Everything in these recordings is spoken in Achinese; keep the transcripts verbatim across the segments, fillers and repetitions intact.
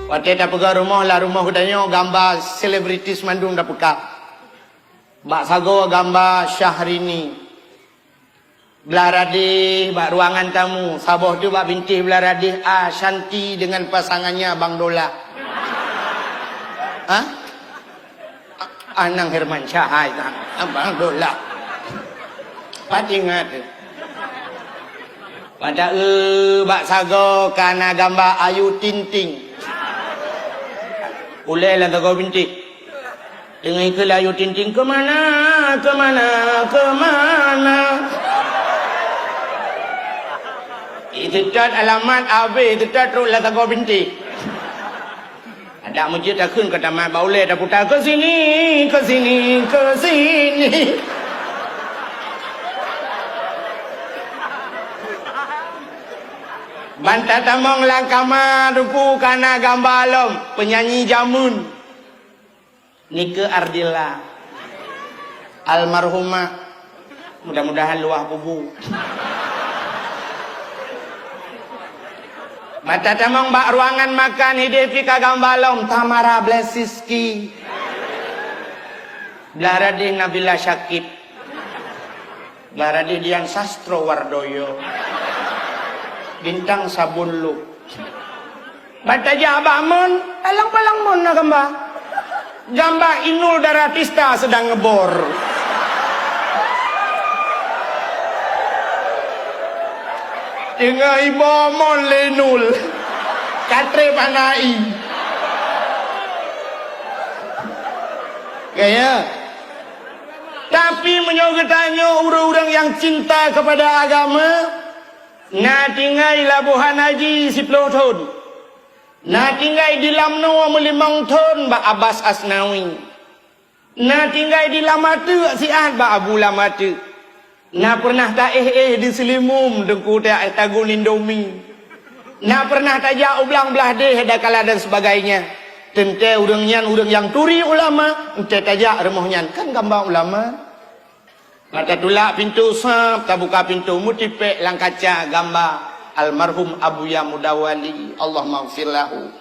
Watée tapeugah rumoh, lam rumoh geutanyoe gamba selebritis mandum tapeugah. Bak sagoe gamba Syahrini. Blah radeh bak ruangan tamu, saboh teuk bak bintéh blah radeh Ashanti dengan pasangannya Bang Dola. Hah? Anang Herman Syahai kan? Bang Dola. Pat ingat. Pada e bak sagoe ka na gamba Ayu Ting Ting. Ulée lam sagoe bintéh. Teungoh ikheun laju Ting Ting, "Kemana, kemana, kemana?" Iteutot alamat, abéh iteutot trok lam sagoe bintéh. Adak meujeut takheun ka tamat bak ulée taputa, "Ke sini, ke sini, ke sini." Ban tatamong lam kama ruku ka na gamba lom, penyanyi jameun. Nike Ardilla. Almarhumah. Mudah-mudahan luwah kubu. Ban tatamong bak ruangan makan, ideh pih ka gamba lom Tamara Blesiski. Blah radeh Nabila Syakib. Blah radeh Dian Sastrowardoyo. Bintang Sabun Luk. Ban tajak bak mon, alang-palang mon na gamba. Gamba Inul Daratista sedang ngebor. Teungoh iboh mon lé Nul. Ka trép hana i. Gaya. Tapi meunyoe geutanyoe ureuëng-ureuëng nyang cinta kepada agama, na tinggai Labuhan Haji siplôh thon. Na tinggai di Lamno meulimong thon bak Abbas Asnawi. Na tinggai di Lamateuk siat bak Abu Lamateuk. Na pernah taéh-éh di Seulimum Teungku Teuak tagun Indomie. Na pernah tajak u Blang Blahdeh, Dakala dan sebagainya. Teuntée ureuëng nyan ureuëng nyang turi ulama, entée tajak rumoh nyan kan gamba ulama. Mata tulak pintoe sab, tabuka pintoe, meutipék lam kaca gamba almarhum Abuya Mudawali, Allahummaghfir lahu.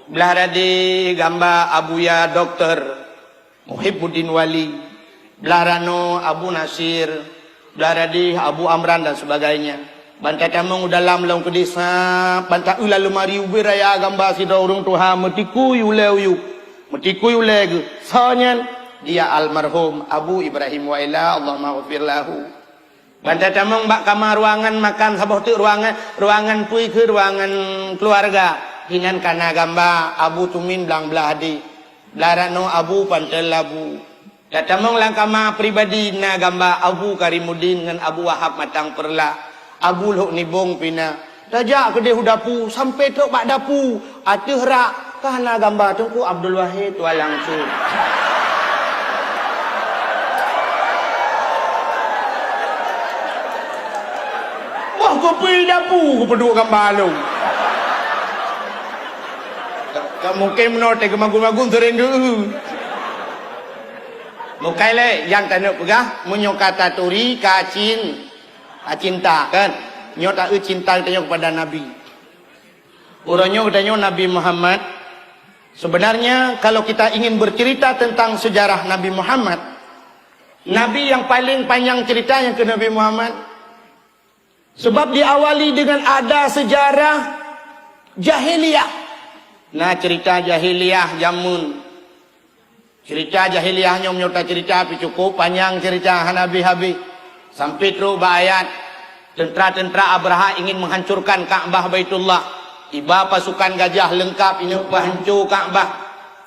Blah radeh gamba Abuya Doktor Muhibbuddin Wali, blah rano Abu Nasir, blah radeh Abu Amran dan sebagainya. Ban tatamong u dalam lom keudeh sab, ban taeu lam leumari ubé raya gamba sidroe ureuëng tuha meutikui ulée uyueb, meutikui ulée geuh. Soe nyan? Dia almarhum Abu Ibrahim Waila, Allahummaghfir lahu. Ban tatamong bak kama ruangan makan, saboh teuk ruangan, ruangan peue keuh, ruangan keuluwarga. Hinan ka na gamba Abu Tumin Blang Blahdeh, blah rano Abu Pantel Labu. Tatamong lam kama pribadi na gamba Abu Karimuddin ngon Abu Wahab Matang Peurla, Abu Lhok Nibong pih na. Tajak keudeh u dapu, sampoe trok bak dapu, ateueh rak ka na gamba Teungku Abdul Wahid tuan langsung. Wah, kupeue dapu, kupeuduek gamba lom. Ka, ka mungken meunoe teuh geumagun-magun seuréng geu. Bukai lé nyang taneuk peugah, meunyoe ka taturi, ka cin-, ka cinta, kan? Nyoe taeu cinta geutanyoe kepada Nabi. Uroe nyoe geutanyoe Nabi Muhammad, sebenarnya kalau kita ingin bercerita tentang sejarah Nabi Muhammad, Nabi yang paling panjang ceritanya ke Nabi Muhammad. Sebab diawali dengan ada sejarah jahiliyah. Nah, cerita jahiliyah jameun. Cerita jahiliyah nyoe meunyoe tacerita pih cukup panyang cerita hana habéh-habéh. Sampai trok bak ayat, tentara-tentara Abraha ingin menghancurkan Ka'bah Baitullah. Iba pasukan gajah leungkap ineuk peuhanco Ka'bah.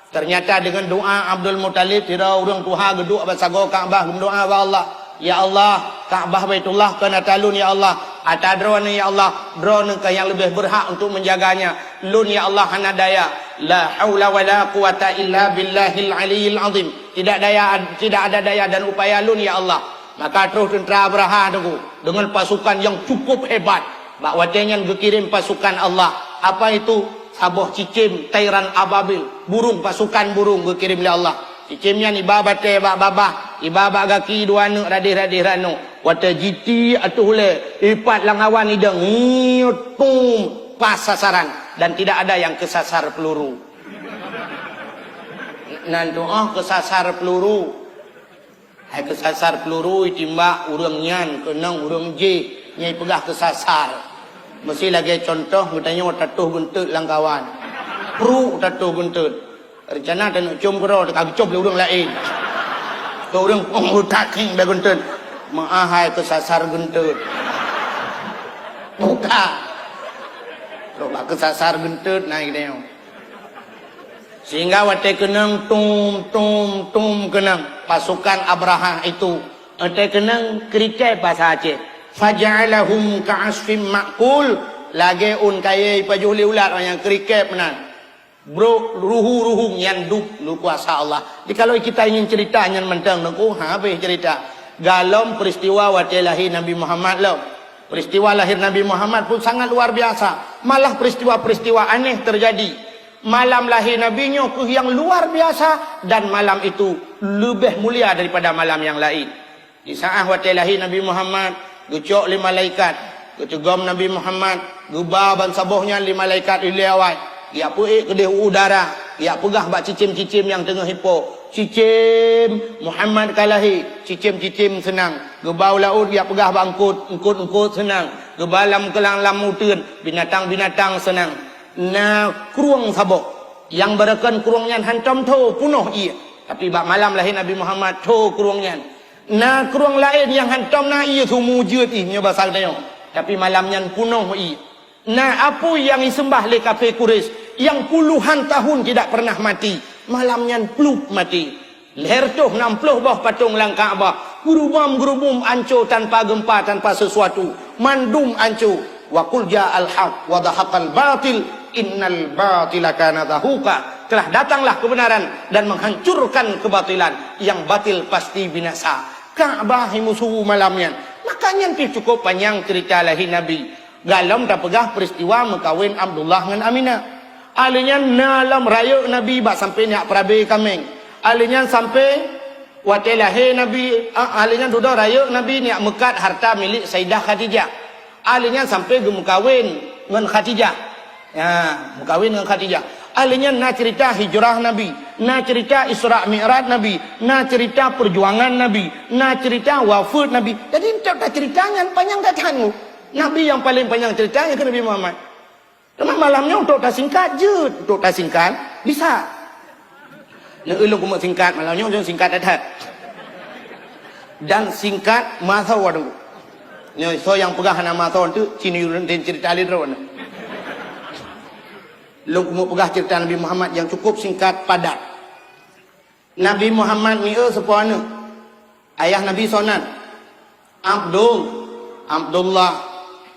Ternyata deungon doa Abdul Muthalib, sidroe ureuëng tuha geuduek bak sagoe Ka'bah geumeudoa bak Allah, "Ya Allah, Ka'bah Baitullah kon ata lôn ya Allah, ata Droeneuh ya Allah, Droeneuh keuh nyang leubeh beurhak untuk menjaganya. Lôn ya Allah hana daya. La haula wala quwata illa billahil aliyil azim. Tidak daya, tidak ada daya dan upaya lôn ya Allah." Maka troh tentara Abraha teungku deungon pasukan nyang cukup hebat. Bak watée nyan geukirém pasukan Allah. Apa itu? Saboh cicém, tairan ababil, burung, pasukan burung geukirém lé Allah. Cicém nyan iba batée bak babah, iba bak gaki dua aneuk radeh-radeh rano. Watée jitiek ateueh ulée, ipat lam awan idong, ngiut, tum, pas sasaran. Dan tidak ada yang kesasar peluru. Nan tu'oh kesasar peluru. Hai keusasar peuluru itimbak ureuëng nyan keunong ureuëng jih nyang ipeugah keusasar. Meusi lagée cuntoh geutanyoe tatoh geunteut lam kawan. Pruk tatoh geunteut. Reuncana taneuk com keudroe teuka geucom lé ureuëng laén. Keu ureuëng pong utak keng bak geunteut. Meuah hai keusasar geunteut. Buka. Trok bak keusasar geunteut na geutanyoe. Sehingga watée keunong tum, tum, tum keunong pasukan Abrahah itu, watée keunong kriket basa Aceh, faja'alahum ka'asfim ma'kul, lagée ôn kayée ipajoh lé ulat nyang kriket meunan. Brok ruhu-ruhu nyan dub lukuasa Allah. Jadi kalau kita ingin cerita nyan mantong nungku habéh cerita. Galom peristiwa watée lahé Nabi Muhammad lom. Peristiwa lahir Nabi Muhammad pun sangat luar biasa. Malah peristiwa-peristiwa aneh terjadi. Malam lahé Nabi nyoe keuh nyang luar biasa dan malam itu leubeh mulia daripada malam nyang laén. Di saat watée lahé Nabi Muhammad, geucok lé malaikat, geuteugom Nabi Muhammad, geuba bansaboh nyan lé malaikat ilée awai, geujak peuék keudeh u udara, geujak peugah bak cicém-cicém nyang teungoh ipo, "Cicém, Muhammad ka lahé." Cicém-cicém seunang. Geuba u laôt geujak peugah bak eungkôt, eungkôt-eungkôt seunang. Geuba lam keulang lam uteuen, binatang-binatang seunang. Na krueng saboh. Nyang barokon krueng nyan hantom tho peunoh ié. Tapi bak malam lahé Nabi Muhammad tho krueng nyan. Na krueng laén nyang hantom na ié, seumu jeuet ih nyoe basa geutanyoe. Tapi malam nyan peunoh ié. Na apui nyang iseumbah lé kafé Quraisy nyang puluhan tahun tidak pernah mati. Malam nyan plup mati. Lhèe reutôh nam ploh boh patong lam Ka'bah, geurubom-geurubum anco tanpa geumpa, tanpa sesuatu, mandum anco. Wa qul ja'al haq wa zahaqal batil, innal batila kana zahuqa. Telah datanglah kebenaran dan menghancurkan kebatilan, yang batil pasti binasa. Ka'bah imusu malam nyan. Maka nyan pih cukup panyang cerita lahé Nabi. Galom tapeugah peristiwa meukawen Abdullah ngon Aminah. Alheuh nyan na lom rayeuk Nabi bak sampoe neujak peurabé kaméng. Alheuh nyan sampoe watée lahé Nabi, a, alheuh nyan dudoe rayeuk Nabi neujak meukat harta milék Saidah Khadijah. Alheuh nyan sampoe geumeukawen ngon Khadijah. Ya, meukawen ngon Khadijah. Alheuh nyan na cerita hijrah Nabi, na cerita Isra Mi'raj Nabi, na cerita perjuangan Nabi, na cerita wafeuet Nabi. Jadi, enteuk tacerita nyan panyang that-that. Nabi nyang paleng panyang cerita nyan keuh Nabi Muhammad. Teuma malam nyoe untuk tasingkat jeuet, untuk tasingkat bisa. Neu ulôn kumeuk singkat, malam nyoe ulôn singkat that-that. Dan singkat masa waduh. Nyoe soe nyang peugah hana masa tu, cini ulôn cerita lé droe. Lôn kumeuk peugah cerita Nabi Muhammad yang cukup singkat, padat. Nabi Muhammad mieu seupôt aneuk. Ayah Nabi soe nan? Abdul, Abdullah.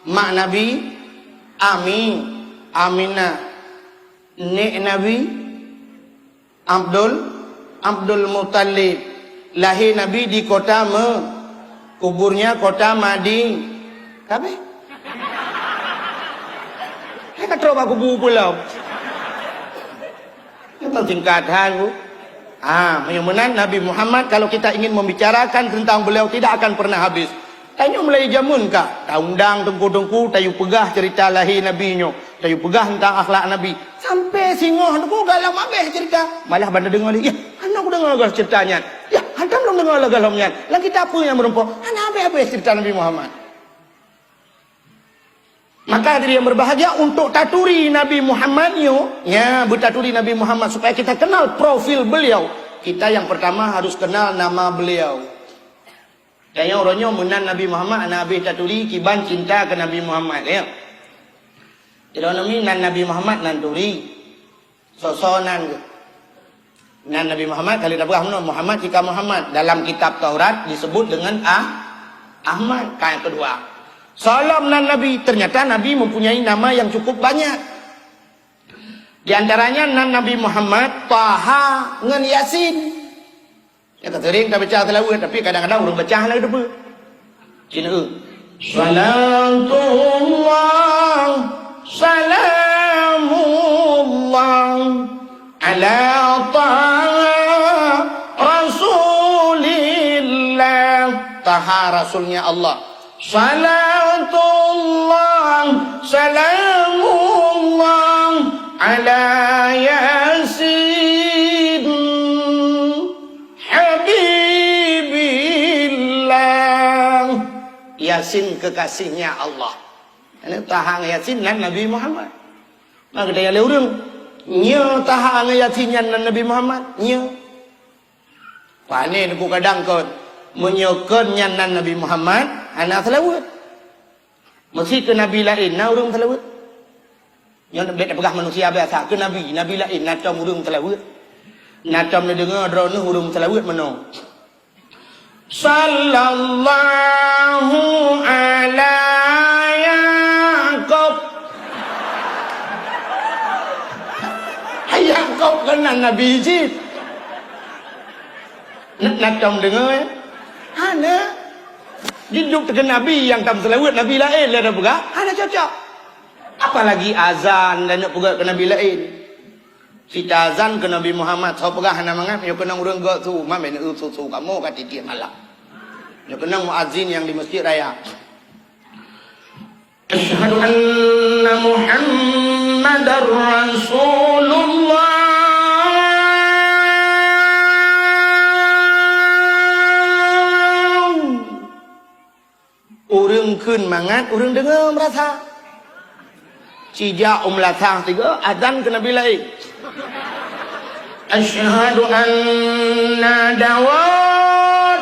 Mak Nabi? Ami, Aminah. Nek Nabi? Abdul, Abdul Muttalib. Lahé Nabi di kota Me-, kuburnya kota Madi-, Kabeh. Hai ka trok bak kubu pulo. Nyoe singkat that, Bu. Ah, meunyoe meunan Nabi Muhammad, kalau kita ingin membicarakan tentang beliau, tidak akan pernah habis. Tanyoe mulai jameun ka, taundang teungku-teungku, tayue peugah cerita lahé Nabi nyoe, tayue peugah tentang akhlak Nabi. Sampai singoh teungku galom habéh cerita. Malah banda deungoe lé, "Yah, hana kudeungoe lagée cerita nyan. Yah, hantom lôn deungoe lagée lom nyan. Lam kitab peue nyang meurumpok?" Hana habéh-habéh cerita Nabi Muhammad. Maka hadirin yang berbahagia, untuk taturi Nabi Muhammad nyoe, ya, beutaturi Nabi Muhammad supaya kita kenal profil beliau, kita yang pertama harus kenal nama beliau. Dan nyang uroe nyoe meunan Nabi Muhammad hana habéh taturi kiban cinta keu Nabi Muhammad, ya. Jadi, nan Nabi Muhammad nan turi. Soe-soe nan geuh. Nan Nabi Muhammad, kali tapeugah meunoe, Muhammad tika Muhammad. Dalam kitab Taurat disebut dengan Ah-, Ahmad. Ka nyang keudua. Soe lom nan Nabi, ternyata Nabi mempunyai nama yang cukup banyak. Di antaranya nan Nabi Muhammad, Taha ngon Yasin. Nyan ka seuring tabaca seulaweuet, tapi kadang-kadang ureuëng baca hana geuteupeue. Cina, eh. Salatullah, salamullah, ala Taha Rasulillah. Taha Rasulnya Allah. Salatullah, salamullah, Ala Yasin habibillah. Yasin kekasihnya Allah. Ini taha ngon Yasin nan Nabi Muhammad. Maka geutanyoe lé ureuëng, nyoe taha ngon Yasin nyan nan Nabi Muhammad? Nyoe. Pane Teungku kadang kon, meunyoe kon nyan nan Nabi Muhammad, hana seulaweuet. Meusé keu nabi laén na ureuëng seulaweuet. Nyoe bèk tapeugah manusia biasa, keu nabi, nabi laén na tom ureuëng seulaweuet. Na tom neudeungoe droeneuh ureuëng seulaweuet meunoe. Sallallahu ala Yaqub. Yaqub keunan nabi cit. Na, na tom deungoe? Hana. Jiduek teuh keu nabi nyang tom seulaweuet nabi laén lé tapeugah, hana cocok. Apalagi azan dan neuk peugah keu nabi laén. Sita azan keu Nabi Muhammad, soe peugah hana mangat, nyoe keunong ureuëng gok su, mamé neu su-su kamoe ka tiep-tiep malam. Nyoe keunong muazin nyang di Masjid Raya. Asyhadu anna Muhammadar Rasulullah. Ureuëng kheun mangat, ureuëng deungoe meurasa. Sijak u meulasah tiga, azan keu nabi laén. Asyhadu anna Daud.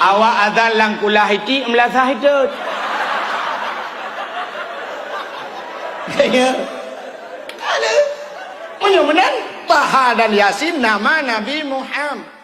Awak azan lam kulah iti, meulasah itu. Ya. Ada. Meunyoe meunan, Taha dan Yasin nama Nabi Muhammad.